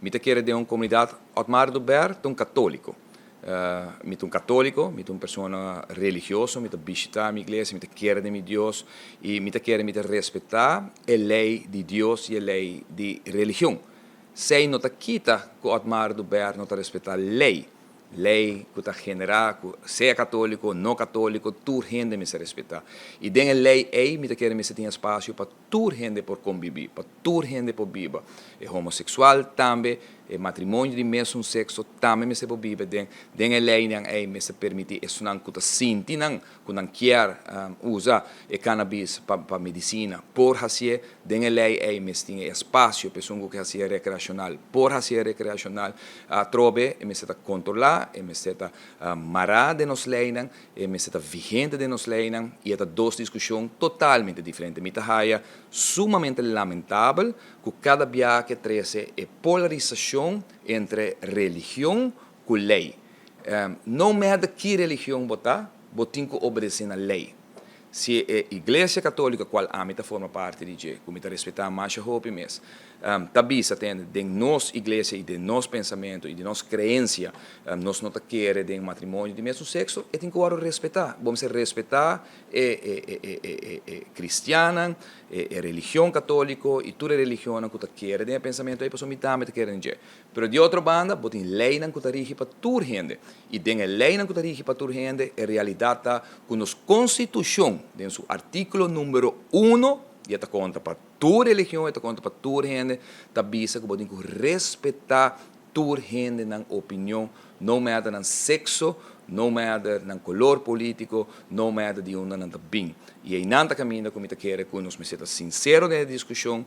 Mi ta kere den un comunidad. Otmar Oduber ta un catolico. Mi ta un catolico, mi ta un persona religioso, mi ta bishita mi iglesia, mi ta kere den mi Dios y mi ta kere mi ta respeta e ley di Dios y e ley di religion. Esey no ta kita cu Otmar Oduber no ta respeta ley. Ley cu ta genera cu sea catolico, no catolico, tur hende mester respeta. Y den e ley ey mi ta kere mester tin espacio pa tur hende por convivi, pa tur hende por biba. E homosexual tambe, e matrimonio di mesun sexo tambe mester por biba den e leynan ey. Mester permiti esnan cu ta sinti nan cu nan kier usa e cannabis pa medicina por haci'e. Den e ley ey mester tin espacio pa esun cu haci'e recreacional por haci'e recreacional. Atrobe, e mester ta controla, e mester ta mara den nos leynan, e mester ta vigente den nos leynan y e ta dos discusion totalmente diferente. Mi ta haya sumamente lamentabel cu cada biaha trece e polarisacion entre religion cu ley. No matter ki religion bo ta, bo tin cu obedece na ley. Si e Iglesia Catolico, cual ami ta forma parti di dje, cu mi ta respeta masha hopi mes, ta bisa tende, den nos iglesia y den nos pensamento y den nos creencia, nos no ta kere den matrimonio di mesun sexo, e tin cu respeta. Bo mester respeta e cristiannan, e religion catolico y tur e religion cu ta kere den pensamento ey, pasobra mi tambe ta kere den dje. Pero di otro banda, bo tin leynan cu ta rigi pa tur hende. Y den e leynan cu ta rigi pa tur hende, e realidad ta cu nos Constitucion, den su articulo number 1, y ta conta pa tur religion, ta conta pa tur hende, ta bisa cu bo tin cu respeta tur hende nan opinion, no matter nan sexo, no matter nan color politico, no matter di unda nan ta bin. Y ey nan ta caminda cu mi ta kere cu nos mester ta sincero den discusion,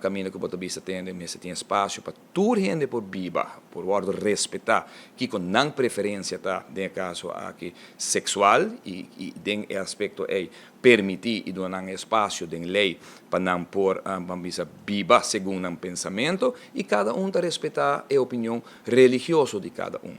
caminda cu bo ta bisa tende, mester tin espacio pa tur hende por biba, por wordo respeta, cu nan preferencia ta, den caso aki, sexual, y den aspecto ey permiti y duna espacio den ley pa nan por bisa biba segun nan pensamento y cada un ta respeta e opinion religioso di cada un.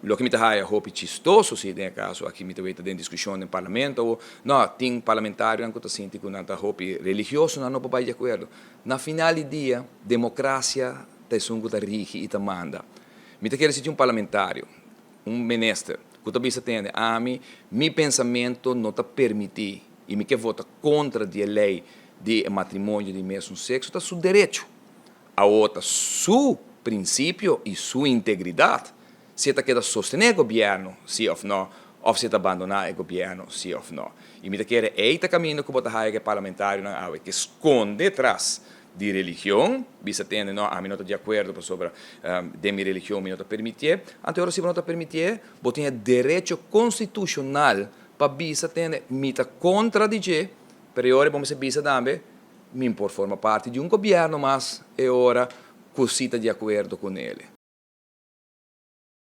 Loke mi ta haya hopi chistoso si den caso aki mi ta den discusion den parlamento, no tin parlamentario cu ta sinti cu nan ta hopi religioso, nan no por di acuerdo. Na final di dia, democracia ta esun cu ta rigi y ta manda. Mi ta kere sinti un parlamentario, un minister, cu ta bisa tende, ami, mi pensamento no ta permiti y mi kier vota contra di ley di matrimonio di mesun sexo, ta su derecho. Awor ta su principio y su integridad si ta keda sostene gobierno, si of no, of si ta abandona e gobierno, si of no. Y mi ta kere ey ta caminda cu bo ta haya parlamentarionan awe cu sconde tras di religion, bisa tende, no, ami no ta di acuerdo pasobra den mi religion mi no ta permiti. Anto ora si no ta permiti, bo tin derecho constitucional pa bisa tende, mi ta contra di dje, pero ora bo bisa tambe, mi por forma parti di un gobierno mas e ora cu si ta di acuerdo cu ne.